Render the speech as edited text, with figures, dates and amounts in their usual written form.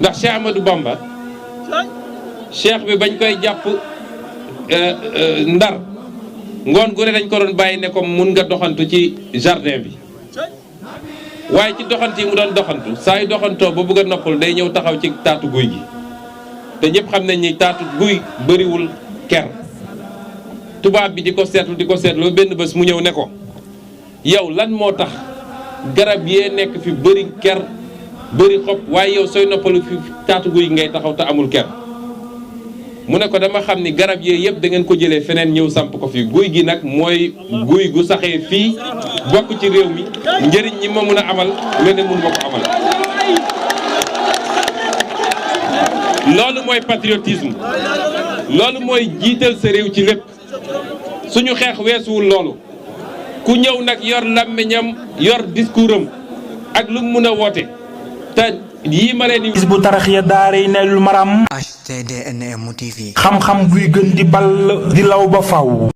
ndax Cheikh Amadou Bamba cheikh bi bañ koy jàpp Ndar ngoon gu ne dañ ko doon bàyyi ne ko mun nga doxantu ci jardin bi waaye ci doxant yi mu doon doxantu saa yu doxantoo ba bëgg a noppal day ñëw taxaw ci taatu guy gi te ñëpp xam nañ ni taatu guy bëriwul ker tubaab bi di ko seetlu benn bés mu ñëw ne ko yow lan moo tax garab yee nekk fi bëri ker bëri xob waaye yow sooy noppalu fi taatu guy ngay taxaw te amul ker mu ne ko dama xam ni garab yee yëpp da ngeen ko jëlee feneen ñëw samp ko fi guy gi nag mooy guy gu saxee fii bokk ci réew mi njëriñ ñi ma mun a amal leneen mun ma ko amal. loolu mooy patriotisme loolu mooy jiital sa réew ci lépp suñu xeex weesuwul loolu ku ñëw nag yor làmmiñam yor discours am ak lu mu mun a woote te yii ma leen di. Hizbut Tarqiyyah daaray Nayloul Maram. HTDNM TV. xam-xam buy gën di ball di law ba faw.